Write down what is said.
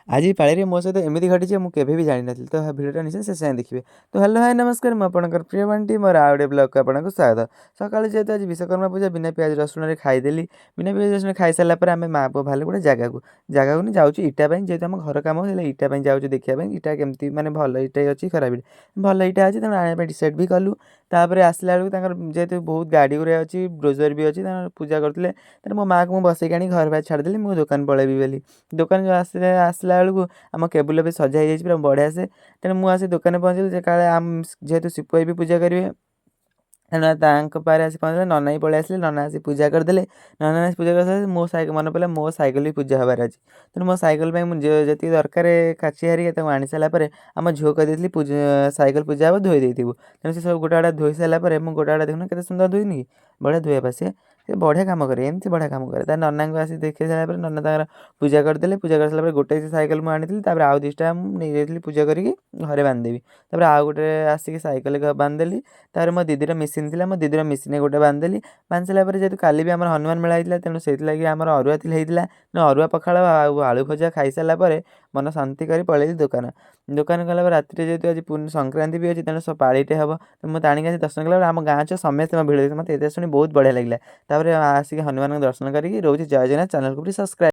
ଆଜି ପାଳିରେ ମୋ ସହିତ ଏମିତି ଘଟିଛି, ମୁଁ କେବେ ବି ଜାଣିନଥିଲି। ତ ଭିଡ଼ିଓଟା ନିଶ୍ଚୟ ଶେଷ ଯାଏଁ ଦେଖିବେ। ତ ହ୍ୟାଲୋ, ହାଇ, ନମସ୍କାର। ମୁଁ ଆପଣଙ୍କର ପ୍ରିୟ ବଣ୍ଟି। ମୋର ଆଉ ଗୋଟେ ବ୍ଲଗ୍କୁ ଆପଣଙ୍କୁ ସ୍ୱାଗତ। ସକାଳୁ ଯେହେତୁ ଆଜି ବିଶ୍ୱକର୍ମା ପୂଜା, ବିନା ପିଆଜ ରସୁଣରେ ଖାଇଦେଲି। ବିନା ପିଆଜ ରସୁଣ ଖାଇସାରିଲା ପରେ ଆମେ ମା' ପୁଅ ବାହାରିଲୁ ଗୋଟେ ଜାଗାକୁ। ଜାଗାକୁ ଯାଉଛୁ ଇଟା ପାଇଁ, ଯେହେତୁ ଆମ ଘର କାମ ହେଲା ଇଟା ପାଇଁ ଯାଉଛୁ ଦେଖିବା ପାଇଁ ଇଟା କେମିତି, ମାନେ ଭଲ ଇଟା ଅଛି, ଖରାପ ଇଟା। ଭଲ ଇଟା ଅଛି, ତେଣୁ ଆଣିବା ପାଇଁ ଡିସାଇଡ଼୍ ବି କଲୁ। ତାପରେ ଆସିଲା ବେଳକୁ ତାଙ୍କର ଯେହେତୁ ବହୁତ ଗାଡ଼ି ଗୁଡ଼ା ଅଛି, ଡୋଜର୍ ବି ଅଛି, ତାଙ୍କର ପୂଜା କରୁଥିଲେ। ତେଣୁ ମୋ ମାଆକୁ ମୁଁ ବସେଇକି ଆଣି ଘର ପାଖରେ ଛାଡ଼ିଦେଲି, ମୁଁ ଦୋକାନ ପଳେଇବି ବୋଲି। ଦୋକାନ ଯେଉଁ ଆସିଲେ, ଆସିଲା ବେଳକୁ ଆମ କେବୁଲ୍ ଏବେ ସଜା ହେଇଯାଇଛି ପୁରା ବଢ଼ିଆ ସେ। ତେଣୁ ମୁଁ ଆସି ଦୋକାନରେ ପହଞ୍ଚିଲି ଯେ କାଳେ ଯେହେତୁ ସିପୁ ଭାଇ ବି ପୂଜା କରିବେ, ତେଣୁ ତାଙ୍କ ପାଖରେ ଆସି ପହଞ୍ଚିଲେ। ନନା ବି ପଳେଇ ଆସିଲେ। ନନା ଆସି ପୂଜା କରିଦେଲେ। ନନା ଆସି ପୂଜା କରିସାରିଲେ, ମୋ ସାଇକେଲ ମନେ ପଡ଼ିଲା, ମୋ ସାଇକେଲ ବି ପୂଜା ହେବାର ଅଛି। ତେଣୁ ମୋ ସାଇକେଲ ପାଇଁ ମୁଁ ଯେତିକି ଦରକାର କାଚି ହାରିକା ତାକୁ ଆଣି ସାରିଲା ପରେ ଆମ ଝିଅ କହିଦେଇଥିଲି, ପୂଜା ସାଇକେଲ ପୂଜା ହେବ, ଧୋଇ ଦେଇଥିବୁ। ତେଣୁ ସେ ସବୁ ଗୋଟା ଗୋଟା ଧୋଇ ସାରିଲା ପରେ ମୁଁ ଗୋଟା ଗୋଟା, ଦେଖୁନ କେତେ ସୁନ୍ଦର ଧୋଇନି କି, ବଢ଼ିଆ ଧୋଇବା। ସେ ସେ ବଢ଼ିଆ କାମ କରେ, ଏମିତି ବଢ଼ିଆ କାମ କରେ। ତା ନନାଙ୍କୁ ଆସି ଦେଖେଇ ସାରିଲା ପରେ ନନା ତାଙ୍କର ପୂଜା କରିଦେଲେ। ପୂଜା କରିସାରିଲା ପରେ ଗୋଟେ ସାଇକେଲ ମୁଁ ଆଣିଥିଲି, ତାପରେ ଆଉ 2ଟା ମୁଁ ନେଇଯାଇଥିଲି, ପୂଜା କରିକି ଘରେ ବାନ୍ଧିଦେବି। ତାପରେ ଆଉ ଗୋଟେ ଆସିକି ସାଇକେଲ ବାନ୍ଧିଦେଲି। ତାପରେ ମୋ ଦିଦିର ମେସିନ୍ ଥିଲା, ମୋ ଦିଦିର ମେସିନ୍ରେ ଗୋଟେ ବାନ୍ଧିଦେଲି। ବାନ୍ଧି ସାରିଲା ପରେ ଯେହେତୁ କାଲି ବି ଆମର ହନୁମାନ ମେଳା ହେଇଥିଲା, ତେଣୁ ସେଇଥିଲାଗି ଆମର ଅରୁଆ ଥିଲା ହେଇଥିଲା। ତେଣୁ ଅରୁଆ ପଖାଳ ଆଉ ଆଳୁ ଭଜା ଖାଇସାରିଲା ପରେ ମନ ଶାନ୍ତି କରି ପଳେଇଲି ଦୋକାନ। ଦୋକାନ ଗଲା ପରେ ରାତିରେ ଯେହେତୁ ଆଜି ସଂକ୍ରାନ୍ତି ବି ଅଛି, ତେଣୁ ପାଳିଟେ ହେବ। ମୁଁ ଆଣିକି ଆସି ଦର୍ଶନ କଲା ପରେ ଆମ ଗାଁ ଛୁଆ ସମସ୍ତେ ମୋ ଭିଡ଼ିଓ ଦେଖି ମୋତେ ଏତେ ଶୁଣି ବହୁତ ବଢ଼ିଆ ଲାଗିଲା। ତାପରେ ଆସିକି ହନୁମାନଙ୍କୁ ଦର୍ଶନ କରିକି ରହୁଛି। ଜୟ ଜଗନ୍ନାଥ। ଚ୍ୟାନେଲକୁ ବି ସବସ୍କ୍ରାଇବ୍।